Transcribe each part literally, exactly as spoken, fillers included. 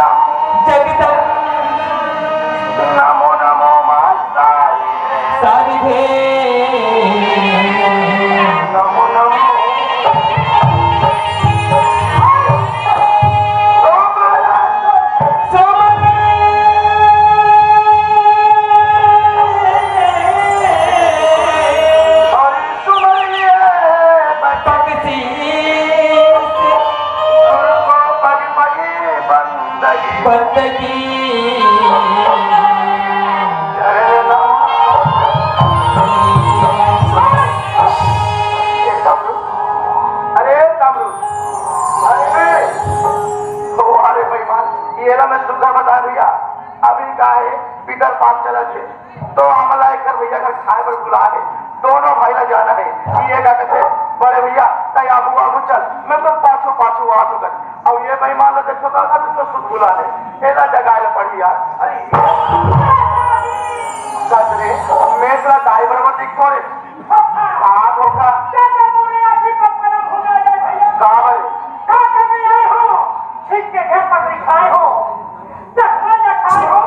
जगदम नमो नमो मां साई। साई हे। नमो नमो। बंदगी। अरे तमरू, अरे, ओ, अरे बेईमान, ये ला मैं सुग्घर बता भैया, अभी का हे, पीटर पान चला थे। तो हमला एकर भैया घर खाए बर बुला हे, दोनों भाई ला जाना हे। ये का कथे, "बड़े भैया, तैं आगू आगू चल, मैं तो पाछू पाछू आत हूं।" अउ ये बेईमान ला देखो का, अभी तो सुध बुला हे, एला जगाए ला पड़ही यार। अरे, सच रे, मैं तोला दाई बरोबर दिखथों रे। हां, धोखा। का भाई? का करने आए हो? ठीक के घर पकड़ी खाए हो। चश्मा या खाए हो,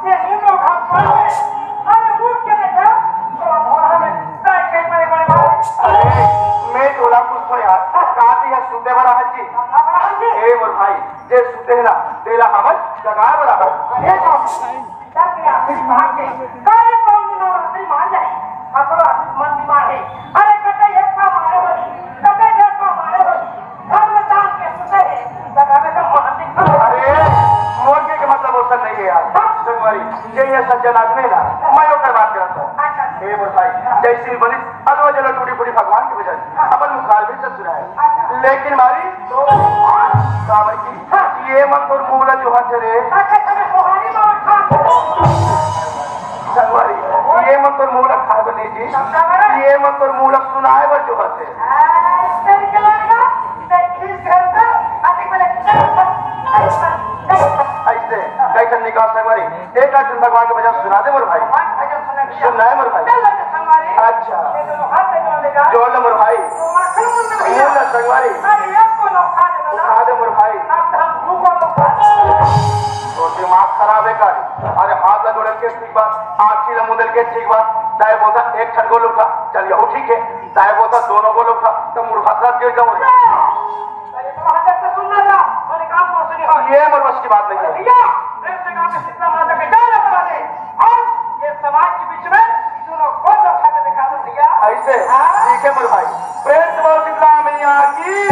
ये नींद उठा पाए। अरे, उठ के देखा, तो भोरा में दाई के बड़े बड़े भाई। अरे, मैं तोला पूछथों यार, का तैं हा सुते बर आहत जी? ए मोर भाई, जे सुते हे ना, तेला हमन जगाए बर आहत। अरे बाप। तब के आखिरी भाग के काले पवन नवरात्रि मान जाए। अतरो आदमी मन बीमार हे। अरे कतई एक पाव मारे होही, कतई डेढ़ पाव मारे होही। घर में तान के सुते हे, जगह में तो मोहन दिखता है। अरे, मोर के, के मतलब ओसन नहीं है यार। संगवारी, जे ये सज्जन आदमी है ना, मैं ओकर बात करत हूं। अच्छा। ए मोर भाई, जैसे भी बनिस, अदवा जला टूटी फूटी भगवान के भजन, अपन मुखार भी ससुराए। अच्छा। लेकिन मारी, तो काबर की ये मन तोर मुंह ला जोहत हे रे। अच्छा, तने सोहारी मार खा। संगवारी, ये मन तोर मुंह ला खाए बर नहीं जी। ये मन तोर मुंह ला सुनाए बर जोहत हे। अरे, तेरी के लड़का, तेरी खींच घर पे, अभी बोले, अइसे, कइसन निकाल संगवारी? एक आध झन भगवान के भजन सुना दे मोर भाई। भगवान के भजन सुनना भैया। सुनना है मोर भाई। चल ले संगवारी। अच्छा। ये दोनों हाथ से जोड़ लेगा। जोड़ ले मोर भाई। तो माखन मुंड भैया। मुंड संगवारी। अरे ये को लोग खा दे ना। खा दे मोर भाई। आप हम भूखो लोग खा दे। तो दिमाग खराब है का? अरे हाथ ला जोड़े के ठीक बात, आँखी ला मुंदल के ठीक बात, दाई बोलता एक ठन गोलू खा, चल यहू ठीक है, दाई बोलता दोनों गोलू खा, तो मुर्गा खा गिर जाऊंगा। अरे तो वहां तक तो सुनना था, मैंने काम को सुनी हो। ये मोर बस की बात नहीं है। भैया, प्रेम से गांव में शीतला माता के जय लगा दे। और ये समाज के बीच में दोनों गोल उठा के दिखा दो भैया। ऐसे? हाँ। ठीक है मोर भाई, प्रेम से बोल शीतला मैया की।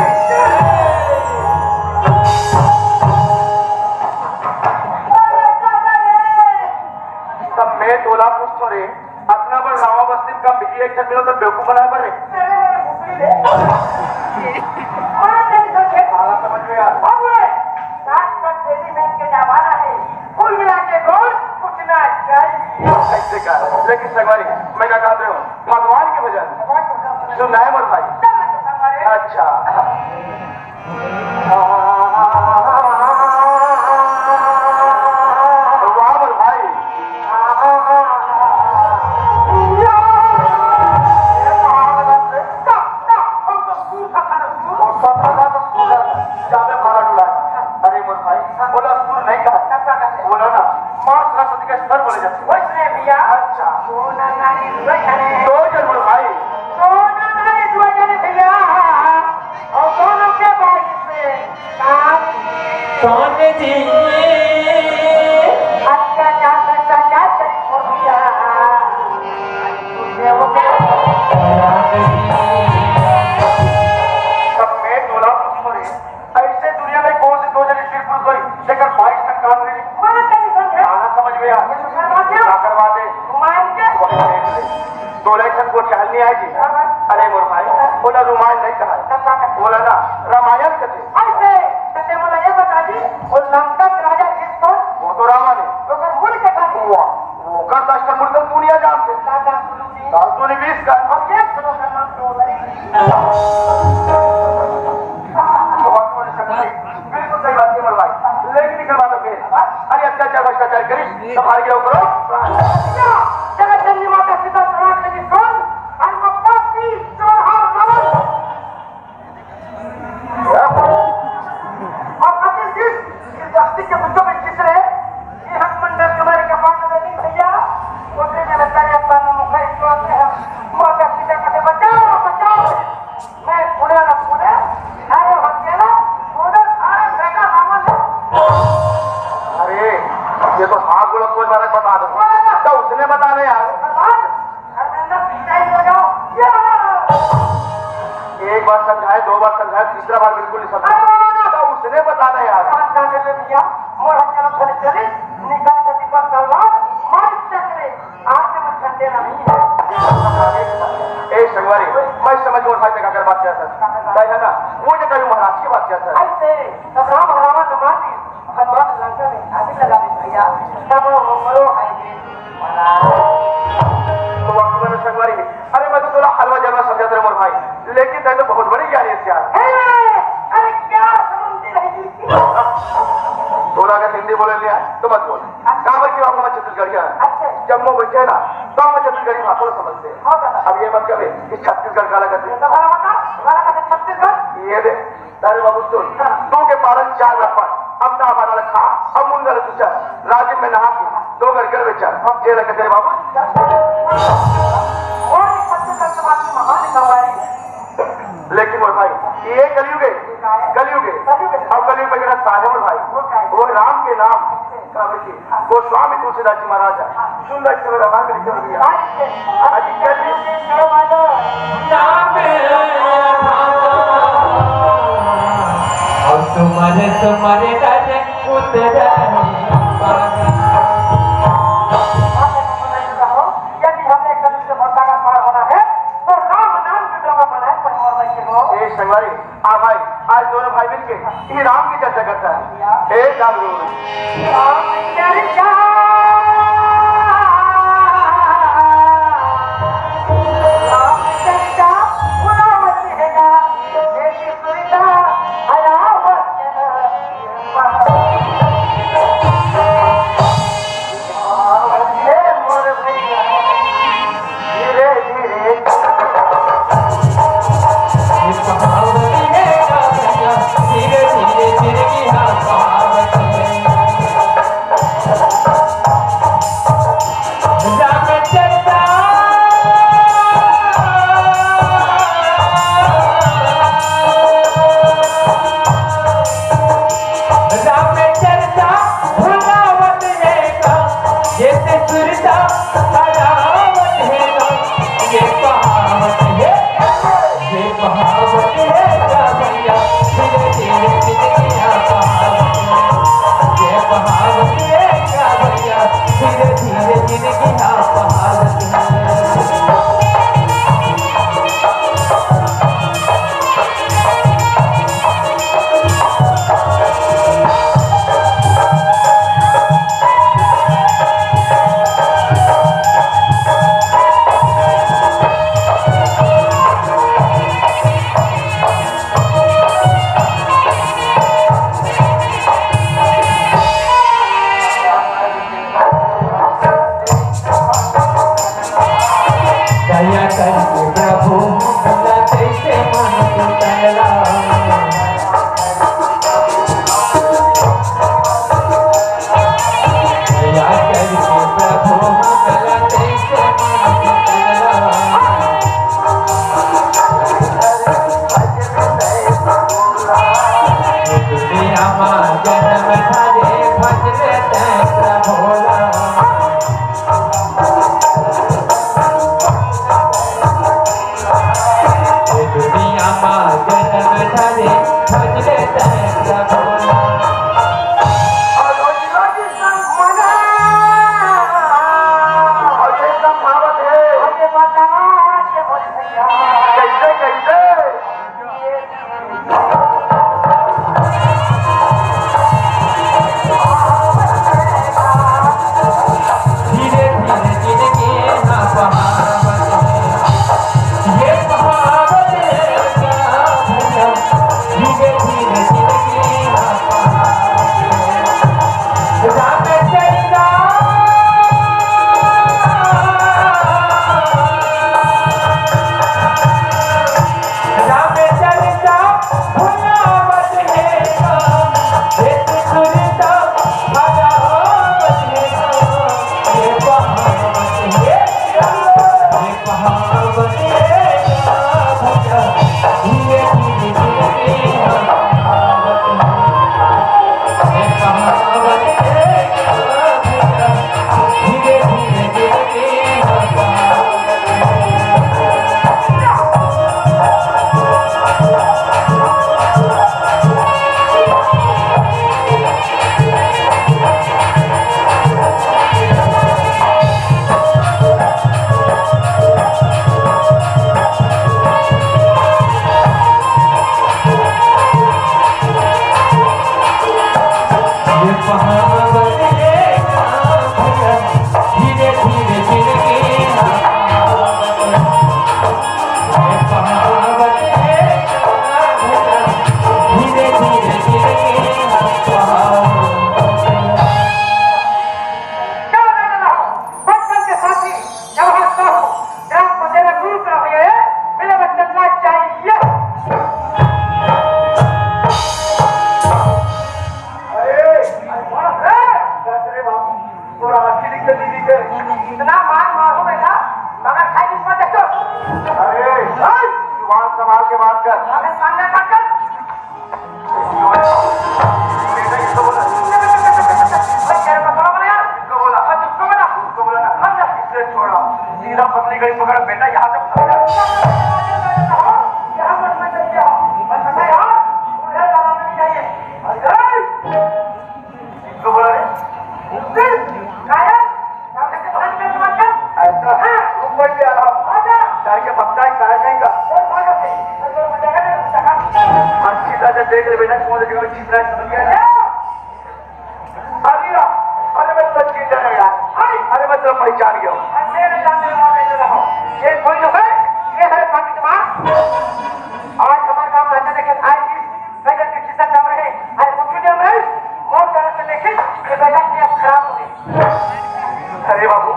तब मैं तोला पूछथों रे, अतना बड़ रावा बस्ती में कम बिकी एक झन मिलो तो बेवकूफ बनाए बर रे। अरे मेरे भोपड़ी रे। अरे तेरी सोचे। साला समझ में आ। बाबू रे, रात तक तेरी बहन के जमाना है। कुल मिला के बोल, कुछ ना चाहिए। ऐसे का? लेकिन संगवारी, मैं क्या कहते हूँ? भगवान के भजन। भगवान के भजन। सुनना है मोर भाई? चल, मैं तो संगवारी। अच्छा। वाह मोर भाई। अरे मोर भाई, बोला सुर नहीं कहा। बोला ना, माँ सरस्वती के स्वर बोले जाते। वैसे भैया। अच्छा। दो जन मोर भाई। दो जन भैया। और दोनों के भाई से कौन जी? अच्छा, जा, अच्छा, जा, तेरी छोड़ दिया। तुझे वो सब मैं तोला पूछो रे। ऐसे दुनिया में कौन से दो जने स्त्री पुरुष होई, जेकर बाईस संतान रही? माँ तेरी समझे। कहाँ समझ में आ? ये तो शर्मा क्या? क्या करवा दे? मान के। वही देख ले। तोला एक ठन गोठियाल नहीं आए जी? हाँ, हाँ। अरे मोर भाई, बोला रुमाल नहीं कहा है। तब का कहते? बोला ना, रामायण कथे। ऐसे, तते मोला ये बता दी, वो लंका के राजा किस कौन? वो तो रावण है। ओकर मूल कथा नहीं। वाह, ओकर दस ठन मूल तो दुनिया जानते। दादा सुनो जी। दादा सुनी बीस का। अब ये सुनो का नाम तो नहीं। बहुत बड़ी शक्ति। बिल्कुल सही बात है मोर भाई। लेकिन एक बात है। अरे अत्याचार भ्रष्टाचार करी, तो हार गया करो। जगत जननी माता पिता तलाक लगी कौन? और वो पापी चोर और रावण। और आखिर जिस, जिस बस्ती के बुजुर्ग समझाया, तीसरा बार बिल्कुल नहीं समझा। अरे बाबा, तो उसने बताना यार। बात जाने दे भैया, मोर हत्या में खड़े चले, निकाल के दीपक तलवार, मार चकले, आज के मुझे देना नहीं है। ए संगवारी, मैं समझ मोर भाई से काकर बात करत हस। भाई है ना, वो जो कभी महाराज की बात करत हस। ऐसे, तो राम रावण को मार दी, हनुमान लंका में आग लगा दी भैया, तब वो मरो है। तो वाकई में संगवारी, अरे मैं तो तोला हलवा जलवा समझत रहेंव मोर भाई, लेकिन तैं तो बहुत बड़े ज्ञानी हस यार। ए, अरे क्या समझती रहेगी? तोला अगर हिंदी बोले लिया तो मत बोल। काबर कि बाबू मैं छत्तीसगढ़िया हंव। अच्छा। जब मैं बइठे ना, तो मैं छत्तीसगढ़ी भाषा ला समझते। हाँ दादा। अब ये मत कहे कि छत्तीसगढ़ काला कथे। तो भला बता, भला कथे छत्तीसगढ़? ये दे, अरे बाबू सुन, हाँ। दू के पालन चार ला पढ़, अब ना बना ला खा, अब मुंगा ला तुचा, राजिम में नहा के, दो घर कर बेचा, अब जेल कचरे बाबू। और ये सत्य सत्य बात की महान कहानी। लेकिन मोर भाई, ये कलयुग है, कलयुग है, और कलयुग में जरा सारे मोर भाई, वो राम के नाम, काबर कि गोस्वामी तुलसीदास जी महाराज सुंदर से रामायण लिखे हुए हैं। आज कलयुग नाम है। और तुम्हारे, तुम्हारे राजपूत रानी। यदि हमें कलयुग से भटका पार होना है, तो राम नाम के डोंगा बनाए परिवार में के हो। ए संगवारी, आ भाई, आज दोनों भाई मिलके ये राम की चर्चा करता है। ए जागरूक। राम चर्चा, राम चर्चा, सुनावत है ना, जैसी सुविधा, हयावत है ना। देख ले बेटा, कौन जगह छिप रहा है, समझ गया? अरे, अरे, मैं तो चिंता नहीं यार। अरे, मैं तो पहचान गया हूँ। अरे, मेरे सामने मौके पे रहो। ये कोई तो है, ये है पंडित माँ। आज हमारे गाँव में अचानक एक आई थी, गजब के किस्सा चल रहे। अरे, कुछ नहीं, अमरेश, मोर तरफ से देखे, ये गजब की अब खराब हो गई। अरे बाबू,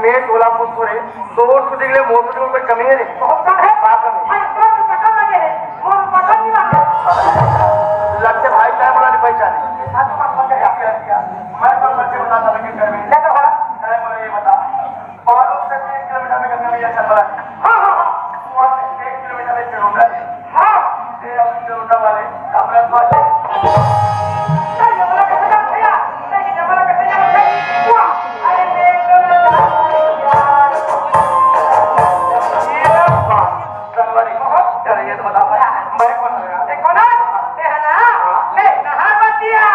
मैं तोला पूछतो रे, तोर सुधी ले मोर सुधी में कोई कमी है रे? बहुत कम है। का कमी? अरे, तोर तो पटल लगे है, मोर पटल नहीं लगे। लगते भाई, तैं मोला नहीं पहचाने। हाँ, तो बात समझ गया। क्या किया? मैं तो बच्चे बता था, लेकिन घर में। क्या तो भला? अरे, बोले, ये बता। और उससे तीन किलोमीटर में गंगा मैया चल पड़ा। हाँ, हाँ, हाँ। वहाँ से एक किलोमीटर में चलूंगा। हाँ। ये अब चलूंगा वाले, अपना ध्वज। अरे, ये वाला कैसे जाना भैया? अरे, ये वाला कैसे जाना भैया? वाह! अरे, मैं तो ना जाऊँ यार। ये बात, संगवारी, बहुत डर, ये तो बताओ, मैं कौन हूँ यार? ये कौन है? ये है ना? ले, नहार बतिया।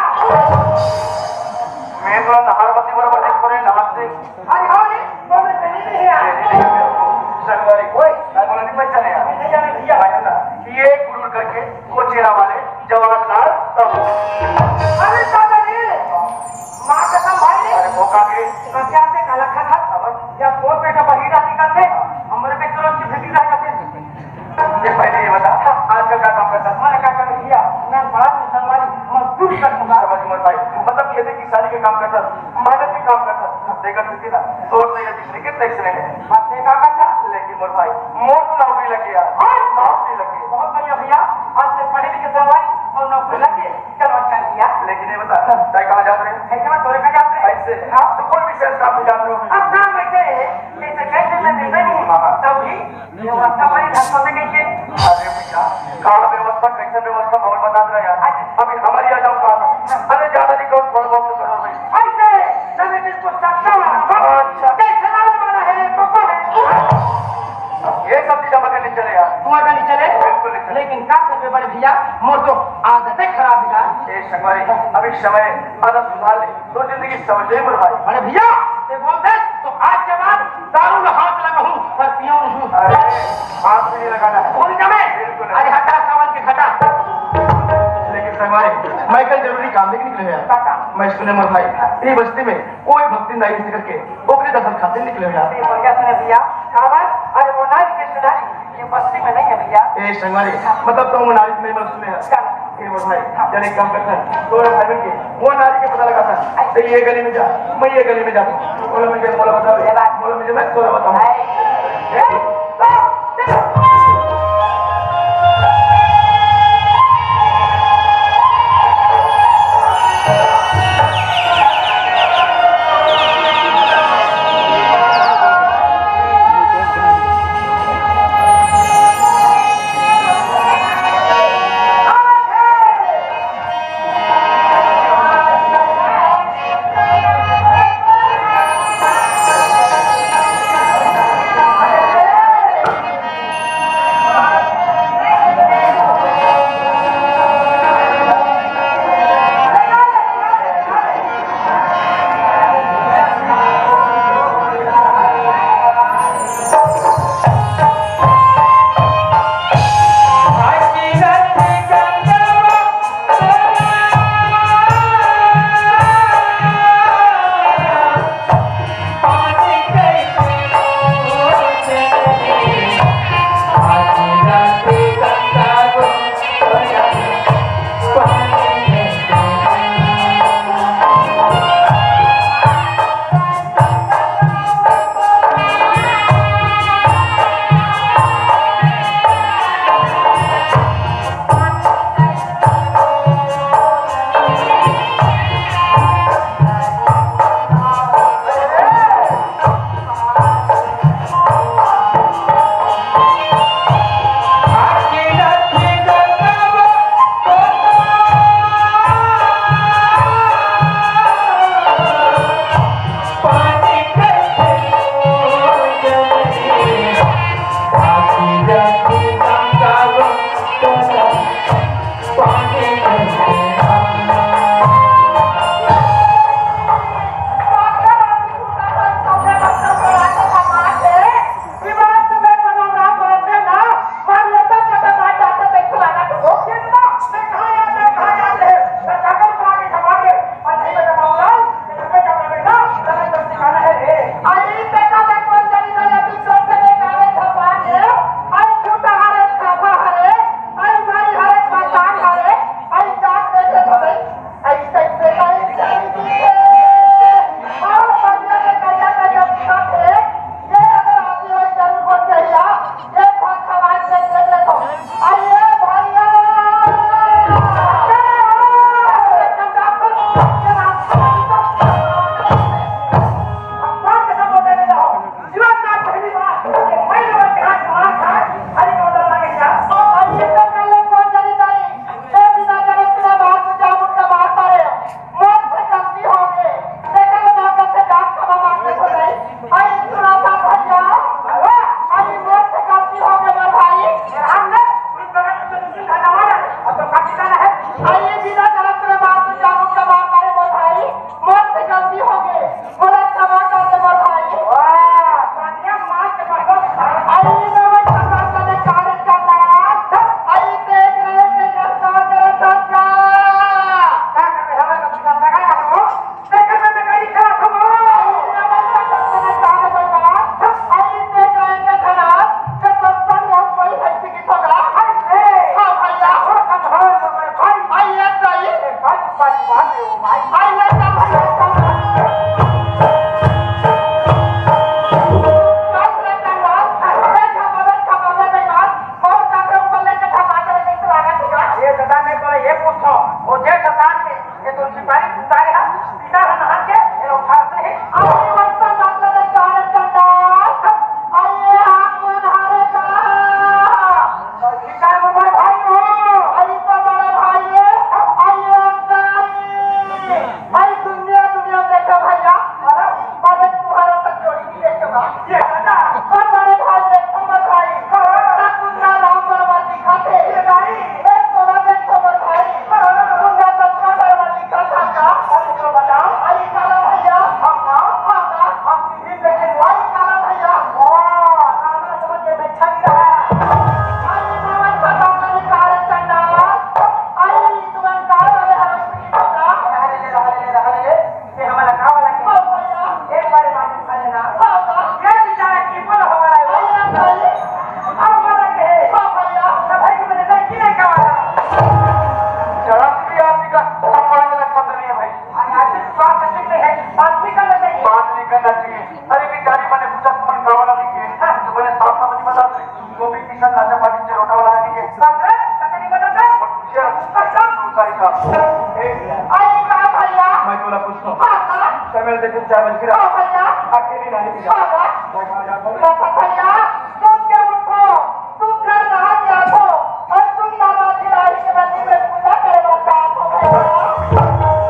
मैं तो नहार बत्ती बराबर देख पा रहे, नहार से। अरे, हाँ जी, तो मैं कहीं नहीं आया। संगवारी, ओए, मैं बोला नहीं पहचाने यार। नहीं जाने भैया। भाई ना, ये गुरूर करके कोचेरा वाले जवाहरलाल साहू। अरे दादा जी, माँ कसम भाई। अरे वो का के? कसिया से काला खा खा। अब? या वो बेटा बहिरा निकल थे, हमारे पे तुरंत की भेटी रह जाते। ये पहले ये बता, आजकल का काम करता? मैं का करूँ भैया, मैं बड़ा संगवारी मजदूर कर दूंगा। समझ मोर भाई, मतलब खेती किसानी के काम करता, मेहनत के काम करता, देखा सकती ना, सोच नहीं लेकिन देख से नहीं। बस ये काम करता। लेकिन मोर भाई, मोर तो नौकरी लगी यार। हाँ? नौकरी लगी। बहुत बढ़िया भैया, आज से पढ़े लिखे संगवारी और नौकरी लगी। चलो अच्छा किया। लेकिन ये बता, तय कहाँ जात रहे? ऐसे मैं तोरे कहाँ जात रहे? ऐसे? हाँ। तो कोई विशेष काम पे जात रहे हो? अब काम ऐसे है, जैसे कैसे मैं देता नहीं, हाँ। तब भी व्यवस्था बड़ी ढंग से कैसे? अरे भैया, कहाँ व्यवस्था, कैसे व्यवस्था, बहुत बता रहा यार। अच्छा। अभी हमारी आ जाओ कहाँ? अरे ज्यादा नहीं कहो, थोड़ा बहुत तो करो भाई। ऐसे, मैंने बिल्कुल सस्ता वाला। अच्छा। कैसे वाला वाला है, पापा है। ये सब चीज हमारे नहीं चले यार। तुम्हारे नहीं चले? बिल्कुल नहीं चले। लेकिन का करबे बड़े भैया, मोर तो आदतें खराब है यार। ए संगवारी, अभी समय आदत सुधार ले, तो जिंदगी समझ ले मोर भाई। बड़े भैया, ये बोल दे तो आज के बाद दारू में हाथ लगाऊं पर पीऊं नहीं। अरे, हाथ भी नहीं लगाना है। भूल जा मैं। बिल्कुल नहीं। अरे हटा सावन के घटा। लेकिन संगवारी, मैं कल जरूरी काम लेके निकले यार। का काम? मैं सुने मोर भाई, ये बस्ती में कोई भक्ति नहीं किसी करके ओकरे दर्शन खातिर निकले हो यार। अरे बढ़िया सुने भैया, काबर? अरे वो नारी के सुनारी, ये बस्ती में नहीं है भैया। ए संगवारी, मतलब तुम नारी नहीं बस सुने हैं। चल। ए वो भाई, चल एक काम करता है, तोरे भाई के वो नारी के पता लगाता है। तो ये गली में जा, मैं ये गली में जाता हूँ। बोलो मुझे, बोलो बता दे। बोलो मुझे, मैं बोलो बताऊँ। ये तो सिपाही उतारे हा, पिता हा नहा के, ये लोग खास नहीं। अरे वैसा बात नहीं कहा रे चंडाल। अरे आप कौन हारे का? और पिता वो बड़े भाई हो। अरे तो बड़े भाई है। अरे अंकल। भाई दुनिया, दुनिया देखा भैया। अरे बाबे तुम्हारा तक जोड़ी नहीं देखा। ये दादा। और बड़े भाई देखो मत भाई। हाँ। ना तुम ना राम बर्बाद दिखाते। ये भाई। एक तो ना देखो मत भाई। बात नहीं करना चाहिए। अरे बेचारी, मैंने पूछा, तुमने का वाला नहीं किया? हाँ, तो मैंने साफ साफ नहीं बता दिया। गोपी किशन राजा पाटिल चरोटा वाला नहीं किया। बात है, पता नहीं बता दे। अच्छा, अच्छा। तू सारी का। ए, आई का भैया? मैं बोला कुछ तो। हाँ, हाँ। समय देखो, चाय बज गिरा। हाँ, भैया। अकेली नहीं मिला। हाँ, हाँ। मैं कहाँ जाता हूँ? बाबा भैया, तुम क्या उठो? तुम घर कहाँ के आठो? और तुम बाबा की लाड़ी के मंदिर में पूजा करे बता आठो भैया।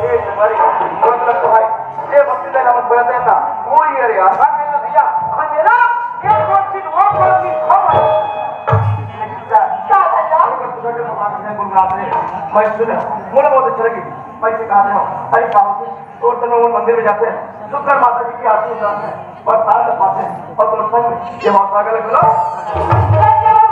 ये तुम्हारी, मतलब तो भाई, ये भक्ति का नाम बोलते हैं ना, वो ये रे, आसान में तो भैया, हाँ, ये ना, ये कौन सी, वो कौन सी, हाँ, भाई। क्या भैया? मैं सुना, मुझे बहुत अच्छा लगी। मैं इसे कहा था, अरे, कहाँ से? और तो लोग मंदिर में जाते हैं, शुक्र माता जी की आरती उतारते हैं और तार पाते हैं और दोस्तों में ये मौका लग लो।